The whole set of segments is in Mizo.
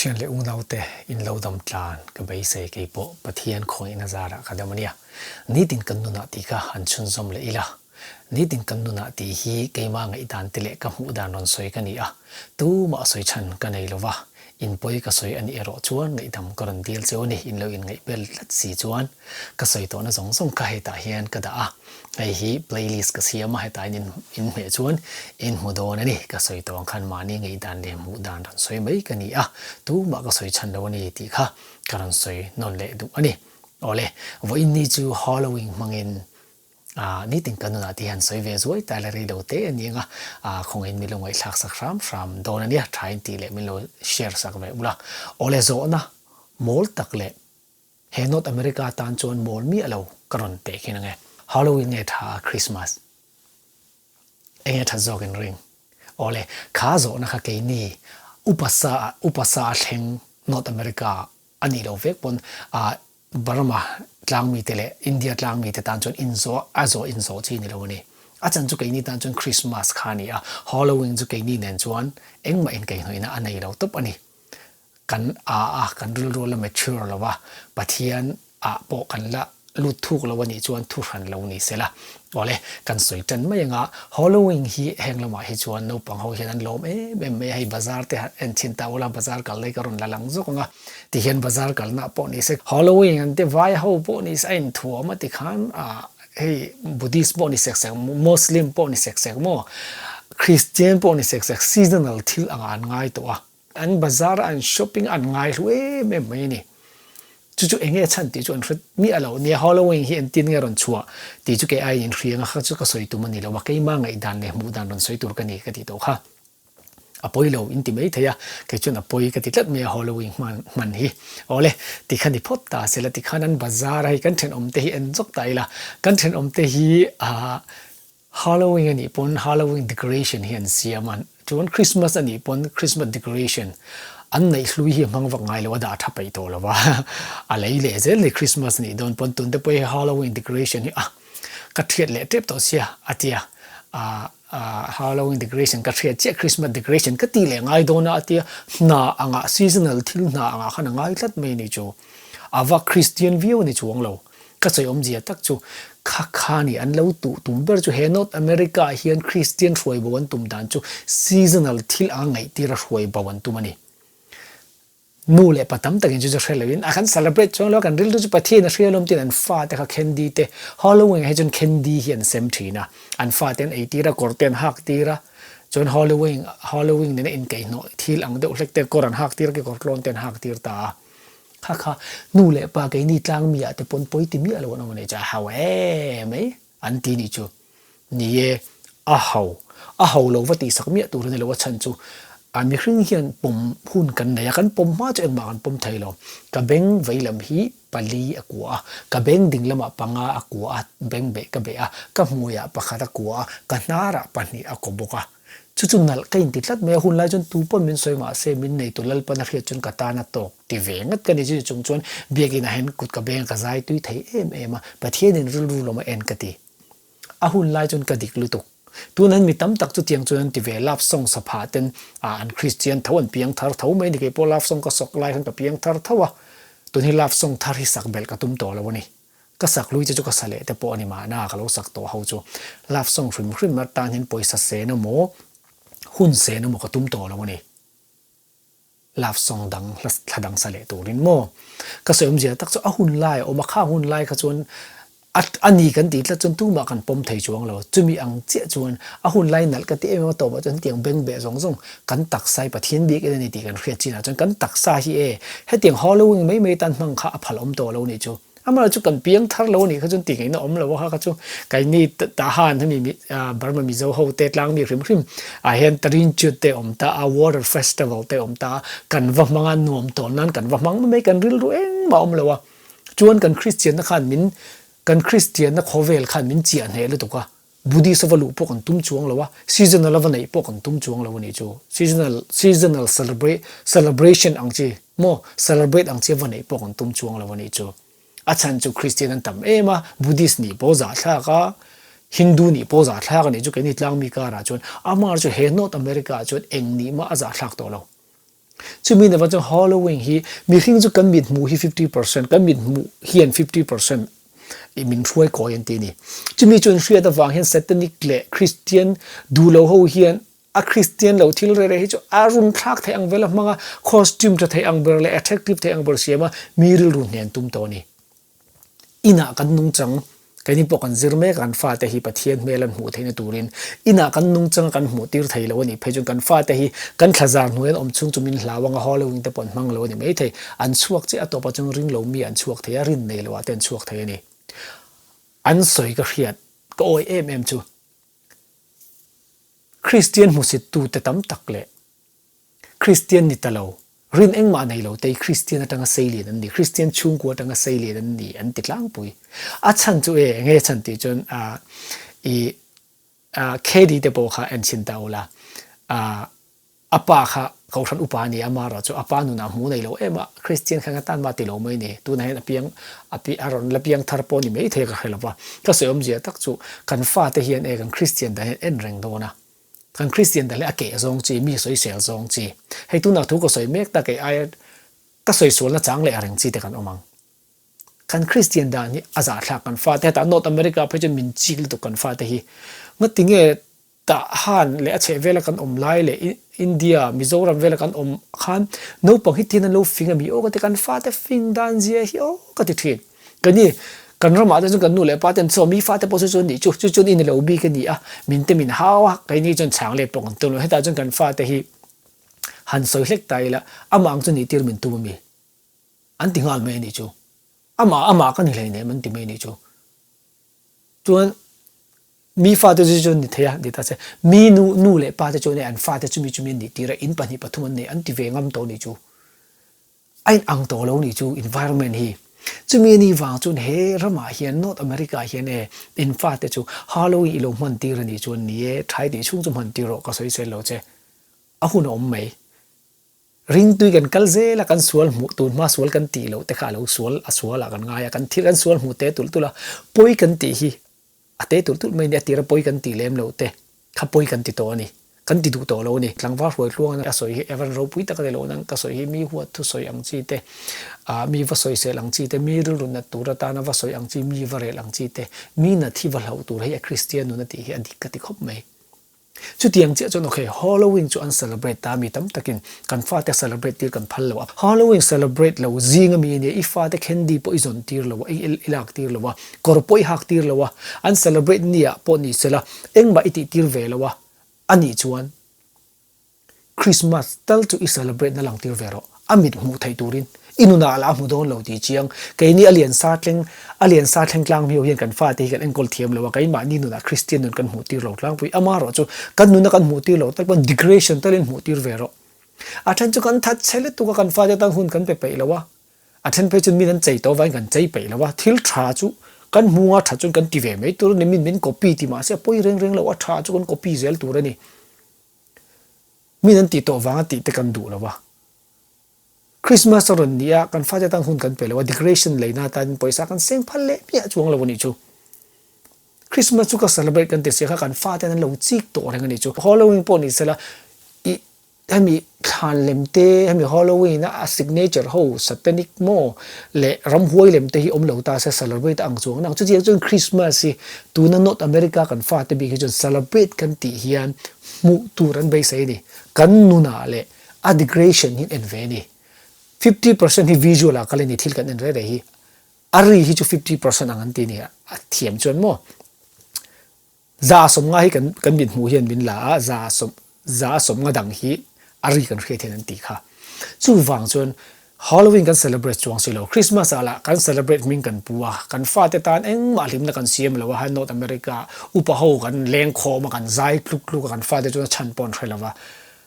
Thian leh unaute in lo dam tlan ka beisei kei pawh Pathian khawngaihna zarah ka dam a nia. Nitin kan nunah tih kha han chhunzawm leh ila. Nitin kan nunah tih hi keimah ngaihdan te leh ka hmuh dan rawn sawi ka ni a, tumah sawi chhan ka nei lova, in pawi ka sawi a nih erawh chuan ngaihdam ka rawn dil cheu a ni, in lo inngaihbel tlat si chuan ka sawi tawhna zawng zawng kha hetah hian ka dah a, hei hi playlist ka siam a, hetah hian in hmeh chuan in hmu dawn a ni, ka sawi tawh ang khan mahni ngaihdan leh hmuh dan rawn sawi mai ka ni a, tumah ka sawi chhan lo a ni tih kha ka rawn sawi nawn leh duh a ni. Awle, vawiin ni chu Halloween hmangin A nitin kan nunah te hian sawi ve zuai ta la rei lo te a ni ang a, a khawngaihin min lo ngaihthlak sak hram hram dawn a nia, tha in tih leh min lo share sak ve ula. Awle zawhna mawl tak leh he North America tan chuan mawl miah lo ka rawn teh khin ang e. Halloween nge tha a Christmas? Enge that zawk in ring? Awle, kha zawhna kha keini upa sa upa sa a thleng North America a nih loh vek pawn a Burma tlangmite leh India tlangmite tan chuan inzawh a zawh inzawh chi ni lo a ni. A chan chu keini tan chuan Christmas kha a ni a, Halloween chu keini nen chuan engmah inkaihhnawihna a nei lo tawp a ni. Kan a a, kan rilru la mature lo a, Pathian ah pawh kan la lut thuk lo a nih chuan thu hran lo ni se la. Awle, kan sawi tan mai anga Halloween hi heng lamah hi chuan naupang ho hian an lawm em em mai a, hei bazar te en chhin ta ula bazar kal lai ka rawn la lang zawk ang a. Ti hian bazar kalna pawh ni se, Halloween an ti vai ho pawh ni se a inthuam a ti khan ah hei Buddhist pawh ni sek sek, Muslim pawh ni sek sek maw, Christian pawh ni sek sek seasonal thil angah an ngai tawh a. An bazar a an shopping a an ngai hlu em em mai a ni. Chu chu enge chhan tih chu an hre miah lo. Nia Halloween hi engtin nge rawn chhuah tih chu kei aiin inhriang a kha chu ka sawi tum a ni lo a, keimah ngaihdan leh hmuh dan rawn sawi tur ka ni ka tih tawh kha. A pawi lo in ti mai thei a, kei chuan a pawi ka ti tlat mai a Halloween hman hman hi. Awle, ti khan i phawt ta sela ti khan an bazar a hei kan thenawm te hi en zawk ta ila, kan thenawm te hi ah Halloween a nih pawn Halloween decoration hi an siam a, chuan Christmas a nih pawn Christmas decoration an neih hlui hi a hmang vak ngai lo a dah tha peih tawh lo va, a lei leh zel ni Christmas a nih dawn pawn tun te pawh hi Halloween decoration hi ah ka thiat leh tep tawh sia a tia ah Halloween decoration ka hriat chiah Christmas decoration ka tih leh ngai dawn a a tia hna angah seasonal thil hna angah khan a ngai tlat mai a ni chu a va Christian viau a ni chuang lo ka sawi awmzia tak chu kha kha ni an lo tuh tum ber chu he North America ah hian Christian hruai bo an tum dan chu seasonal thil anga ngaihtir a hruai bo an tum a ni. Nu leh pa tam takin chu chu hre loin a kan celebrate chuang lo a, kan rilru chu Pathian a hria lawm tiin an fate kha candy te Halloween ah hi chuan candy hi an sem thin a, an fate an ei tir a, kawr te an hak tir a, chuan Halloween Halloween nena inkaihhnawh thil ang deuh hlek te kawr an hak tir a, kekawr tlawn te an hak tir ta a, kha kha nu leh pa keini tlangmi ah te pawn pawi ti miah lo an awm a ni chu a hau em mai an ti nih chu. Ni e, a ho. A ho lo va tihsak miah tur a ni lo a chhan chu a mihring hian pawm hun kan nei a, kan pawm hma chu engmah kan pawm thei lo. Ka beng vei lam hi pali a kua a, ka beng ding lamah panga a kua a, beng beh ka beh a, ka hmuiah pakhat a kua a, ka hnarah pahnih a kaw bawk a. Chu chu nalh ka inti tlat mai a, hun lai chuan tu pawn min sawi mah se min neitu Lalpan a hriat chuan ka tan a tawk ti ve ngat ka ni. Chu chung chuan biakinah hian kut ka beng ka zai tui thei em em a, Pathianin rilru lawm a en ka ti. A hun lai chuan ka dik lutuk. Tun an mi tam tak chu tiang chuan an ti ve, love song sa phah ten ah an Christian tho an piang thar tho mai ni kei pawh love song ka sak lai khan ka piang thar tho a, tun hi love song thar hi sak belh ka tum tawh lo a ni. Ka sak hlui te chu ka sa leh te pawh a ni mahna ka lo sak tawh ho chu love song hrim hrim atan hian pawisa sen emaw hun sen emaw ka tum tawh lo a ni. Love song dang hla thla dang sa leh turin maw? Ka sawi awmzia tak chu a hun lai a awm a, khang hun lai kha chuan a a ni kan tih tlat chuan tumah kan pawm thei chuang lo. Chumi ang chiah chuan a hun lai nalh ka ti em em a, tawpah chuan hetiang beng beh zawng zawng kan taksa hi Pathian biak in a ni tih kan hriat chinah chuan kan taksa hi e hetiang Halloween mai mai tan hmang kha a phal awm tawh lo nih chu. Amaherawhchu chu kan piang thar lo a nih kha chuan tih ngaihna awm lo a kha kha chu keini Tahan hemi Burma Mizo ho te tlang mi hrim hrim ah hian Tarinchut te awm ta a, Water Festival te awm ta a, kan va hmang a nuam tawn nan kan va hmang mai mai kan rilru engmah a awm lo a, chuan kan Kristianna khan min kan Kristianna khawvel khan min chiah hneh lutuk a. Buddhist a va luh pawh kan tum chuang lo a, seasonal a va neih pawh kan tum chuang lo a nih chu. Seasonal seasonal celebrate celebration ang chi maw celebrate ang chi a va neih pawh kan tum chuang lo a nih chu. A chhan chu Christian an tam em a, Buddhist nih pawh zahthlak a, Hindu nih pawh zahthlak a nih chu keini tlangmi karah chuan amah chu he North America ah chuan eng nih mah a zahthlak tawh lo. Chumi na chuan Halloween hi mihring chu kan mit hmuh hi 50%, kan mit hmuh hian 50% i min hruai kawi an ti a ni. Chumi chu an hriat avang hian Satanic leh Christian duh lo ho hian a Christian lo thil reh reh hi chu a run thlak theih ang vel a hmang a, costume tha theih ang ber leh attractive theih ang ber siam a mi rilru hnen tum tawh a ni. Inah kan nungchang, keini pawh kan zir mek a, kan fate hi Pathian hmel an hmuh theihna turin inah kan nungchang a kan hmuh tir thei lo a nih phei chuan kan fate hi kan thlazar hnuai an awm chhung chu min hlau anga Halloween te pawh an hmang lo a ni maithei. An chhuak chiah a tawpah chuan ring lo mi an chhuak thei a, rin nei loah te an chhuak thei a ni. An sawi ka hriat, ka awi em em chu Kristian hmusittute tam tak leh Kristian ni ta lo, rin engmah nei lo te hi Kristian atanga sei lian an ni, Kristian chhungkua atanga sei lian an ni an ti tlangpui. A chhan chu e, enge a chhan tih chuan i KD te pawh kha en chhin ta ula, a pa kha Kohhran upa a ni a, amaherawh chu a pa nunah hmuh nei lo em a, Kristian kha ngatan mah ti lo mai ni, tunah hian a piang a rawn la piang thar pawh ni maithei ka hre lo va, ka sawi awmzia tak chu kan fate hian e kan Kristian dan hian en reng dawn a. Kan Kristian te hle a keh zawng chi, mi sawisel zawng chi. Hei tunah thu ka sawi mek tak ei aia ka sawi sualna chang leh a reng chi te kan awm ang. Kan Kristian dan hi a zahthlak kan fate hetah North America phei chuan min chik lutuk kan fate hi. Ngati nge tah han leh a chheh vela kan awm lai leh India, Mizoram vela kan awm khan naupang hi tin an lo fing a mi aw ka ti kan fate fing dan zia hi aw ka ti thin. Ka ni, kan ramah te chuan kan nu leh pa ten chaw mi fate pawh chu chu an nih chu, chu chuan i ni lo bik a ni a, min te min hau a, keini chuan chhang let pawh kan tum lo, hetah chuan kan fate hi han sawi hlek ta ila, amah ang chu nih tir min tum a mi? An ti nghal mai a nih chu, amah amah ka ni hleinem an ti mai a nih chu. Chuan mi fate chu chu an ni thei a, ni ta se, mi nu nu leh pa te chuan an fate chumi chumi an nih tir a, in pahnih pathum an nei an ti ve ngam tawh a nih chu. A in ang tawh lo nih chu environment hi. Chumi ani vang chuan he ramah hian North America ah hian e in fate chu Halloween i lo hman tir a nih chuan ni e thai tih chhung chu hman tir rawh ka sawi sel lo che. A hun a awm mai. Ringtui kan kal zel a kan sual hmuh tun hma sual kan tih loh te kha a lo sual a sual ah kan ngai a kan thil kan sual hmuh te tulh tulh a pawi kan tih hi A te tulh tulh mai nia tira pawi kan tih lem loh te kha pawi kan ti tawh a ni. Kan ti duh tawh lo a ni. Tlangval hruai hluang a sawi hi Evan ropui tak a ni lo nang ka sawi hi mi huat thu sawi ang chi te, ah mi va sawisel ang chi te, mi rilru nat tur atana va sawi ang chi, mi va rel ang chi te, mi nat hi va hlauh tur hei a Kristian nun a tih hi a dik ka ti khawp mai. Chutiang chiah chuan ok, Halloween chu an celebrate ta mi tam takin kan fate celebrate tir kan phal lo a. Halloween celebrate lo zing ami ania, i fate candy pawh i zawn tir lo a, i lak tir lo a, kawr pawh i hak tir lo a, an celebrate nia pawh ni sela engmah i tih tir ve lo a, anih chuan Christmas tal chu i celebrate na lang tir ve rawh, a mit hmuh theih turin i nunah lah a hmu dawn lo tih chiang. Keini a lian sa tleng, a lian sa thleng tlang hmiau hian kan fate hi kan enkawl thiam lo a, keimahni nunah Kristian nun kan hmuh tir lo tlangpui. Amaherawh chu kan nuna kan hmuh tir lo tak pawn degradation talin hmuh tir ve rawh. A then chu kan that chhe lutuk a, kan fate tan hun kan pe peih lo a, a then phei chuan min an chei tawh avangin kan chei peih lo a, thil tha chu kan hmunga tha chuan kan ti ve mai tur a ni, min min copy ti mahse a pawi reng reng lo, a tha chu kan copy zel tur a ni. Min an tih tawh vanga tih te kan duh lo a. Christmas a rawn ni a, kan fate tan hun kan pe lo a, decoration leina atan pawisa kan seng phal leh miah chuang lo a nih chu. Christmas chu ka celebrate kan ti sia kha kan fate an lo chik tawh reng a nih chu. Halloween pawh ni sela i hemi thlan lem te, hemi Halloween a a signature ho satanic maw leh ramhuai lem te hi awm lo ta se celebrate a ang chuang nang. Chutiang chuan Christmas hi tuna North America kan fate bik hi chuan celebrate kan tih hian hmuh tur an beisei a ni. Kan nunah leh a degradation hi en ve a ni. 50% hi visual ah kal a ni thil kan en reh reh hi. A ri hi chu 50% ang an ti a ni a thiam chuan maw. 150 hi kan kan mit hmuh hian min la a, za sawm 150 dang hi a ri kan hriat hian an ti kha. Chuvang chuan Halloween kan celebrate chuang si lo, Christmas ah lah kan celebrate hming kan pu a, kan fate tan engmah hlimna kan siam lo a, hai North America upa ho kan lengkhawm a, kan zai tluk tluk a, kan fate chuan a chhan pawh an hre lo va.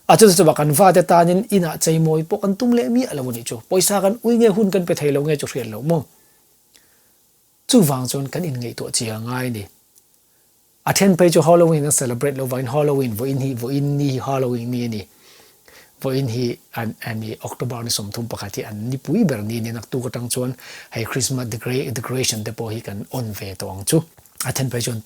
A chu chu kan fate tanin inah cheimawi pawh kan tum leh miah lo a nih chu. Pawisa kan ui nge hun kan pe thei lo nge chu hriat loh maw. Chuvang chuan kan inngaihtuah chi a ngai a ni. A then phei chu Halloween an celebrate lo vangin Halloween vawiin hi vawiin ni hi Halloween ni a ni. Vawiin hi an a ni October ni 31 hi an nipui ber ni a ni. Naktuk atang chuan hei Christmas decoration te pawh hi kan on ve tawh ang chu. A then phei chuan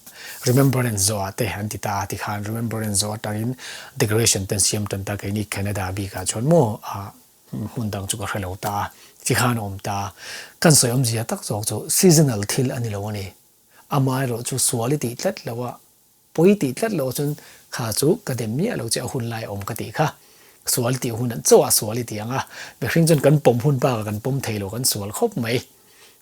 Remembrance zawhah te an ti ta a tikhan Remembrance zawh atangin decoration te an siam tan ta keini Canada bikah chuan maw ah hmun dang chu ka hre lo ta a tikhan a awm ta a. Kan sawi awmzia tak zawk chu seasonal thil a ni lo a ni. Amaherawh chu sual i tih tlat lo a Pawi tih tlat loh chuan kha chu ka dem miah lo che a hun lai a awm ka tih kha. Sual tih hun an chauh ah sual i ti ang a, mihring chuan kan pawm hun bakah kan pawm thei lo kan sual khawp mai.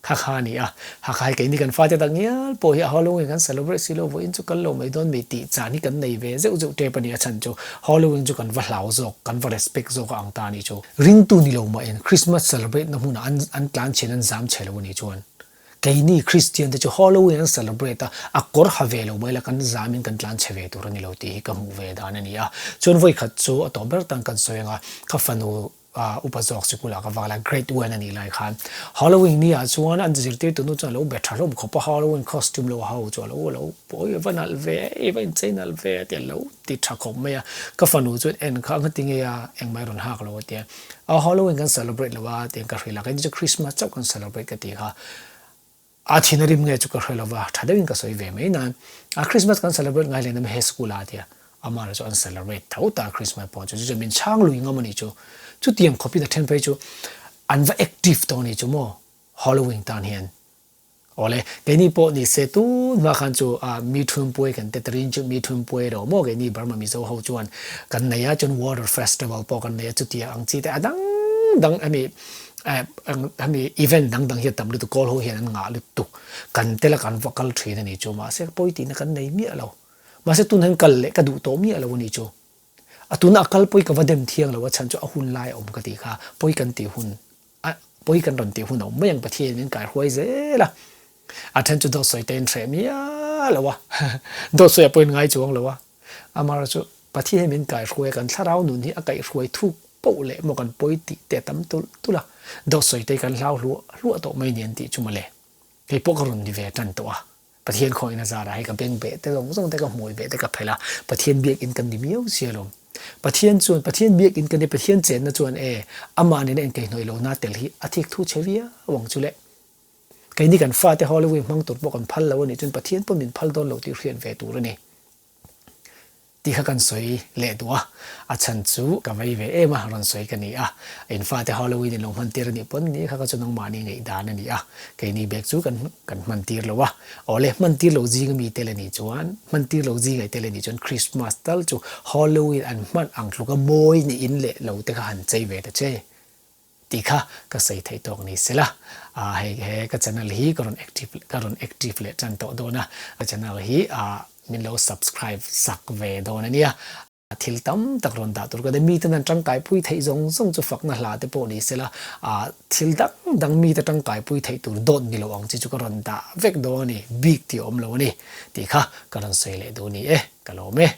Kha kha a ni a, hakha hi keini kan fate tak ngial pawh hi a Halloween kan celebrate si lo vawiin chu kal lo mai dawn mi tih chan hi kan nei ve zeuh zeuh tep a ni a chhan chu Halloween chu kan va hlau zawk kan va respect zawk a ang ta a nih chu. Ringtu ni lo mah in Christmas celebrate na hmunah an an tlan chhen an zam chhe lo a nih chuan Keini Kristian te chu Halloween an celebrate a, a kawr ha ve lo mai la kan zam in kan tlan chhe ve tur a ni lo tih hi ka hmuh ve dan a ni a. Chuan vawi khat chu a tawh ber tan kan sawi ang a, ka fanu upa zawk sikul ah ka vak lai grade one a nih lai khan Halloween ni ah chuan an zirtirtu nu chuan a lo be tha hlawm khawp a, Halloween costume lo ho chu a lo lo pawi a va nalh ve ei va inchei nalh ve a ti a lo ti tha khawp mai a. Ka fanu chuan en kha nga ti nge a engmah i rawn hak lo a ti a. Aw Halloween kan celebrate lo a tiang ka hrilh a, kei chu Christmas chauh kan celebrate ka ti kha. A thin a rim nge chu ka hre lo va, tha deuhin ka sawi ve mai nan a Christmas kan celebrate ngai leh na he school ah a tia, amah erawh chu an celebrate tho ta Christmas pawh chu, chu chu min chhang lui ngam a nih chu, chutiang khawpin a then phei chu an va active tawh a nih chu maw Halloween tan hian. Awle, keini pawh ni se tun hma khan chu ah mi thunpuai kan te tarin chu mi thunpuai ro maw keini Burma Mizo ho chuan kan nei a chuan water festival pawh kan nei a chutia ang chi te a dang dang hemi eh hemi event dang dang hi a tam lutuk kawl ho hian an ngah lutuk kan tel a kan va kal thin a ni chu mahse pawi tihna kan nei miah lo mahse tun hian kal leh ka duh tawh miah lo a ni chu a tuna a kal pawi ka va dem thiang lo a chhan chu a hun lai a awm ka tih kha pawi kan tih hun A pawi kan rawn tih hun a awm mai ang Pathian in kai hruai zel a. A then chu dawt sawi te in hreh mial lo a, dawt sawi a pawhin ngai chuang lo a. Amaherawhchu chu Pathian hi min kai hruai a, kan thlarau nun hi a kaihhruai thuk poh leh maw kan pawi tih te a tam tulh tulh a, dawt sawi te hi kan hlau hluah hluah tawh mai nen tih chu mawle. Kei pawh ka rawn ni ve tan tawh a. Pathian khawihna zarah hei ka beng beh te zawng zawng te ka hmui beh te ka phelh a, Pathian biakinn kan ni miau sia lawm. Pathian chuan, Pathian biakinn kan ni, Pathian chenna chuan e, amah nena inkaihhnawih lohna tel hi a thik thu chhe viau ang chu le. Keini kan fate Halloween hmang tur pawh kan phal lo a nih chuan Pathian pawh min phal dawn lo tih hriat ve tur a ni. Tih kha kan sawi leh duh a, a chhan chu ka vei ve em a, rawn sawi ka ni a, in fate Halloween in lo hman tir a nih pawn ni kha kha chu nangmahni ngaih dan a ni a, keini bek chu kan kan hman tir lo a, awle hman tir lo zing ami tel a nih chuan, hman tir lo zing ai tel a nih chuan Christmas tal chu Halloween an hman ang tluka mawi niin leh lo te kha han chei ve ta che. Tih kha ka sawi theih tawk ni sela, ah hei he ka channel hi ka rawn active ka rawn active leh tan tawh dawn a, ka channel hi ah min lo subscribe sak ve dawn a nia, thil tam tak rawn dah tur ka ni, miten an tangkai pui theih zawng zawng chu fakna hla te pawh ni sela, ah thil dang dang mite tangkai pui theih tur dawt ni lo ang chi chu ka rawn dah vek dawn a ni, bik tih a awm lo a ni tih kha ka rawn sawi leh duh a ni e, ka lawm e.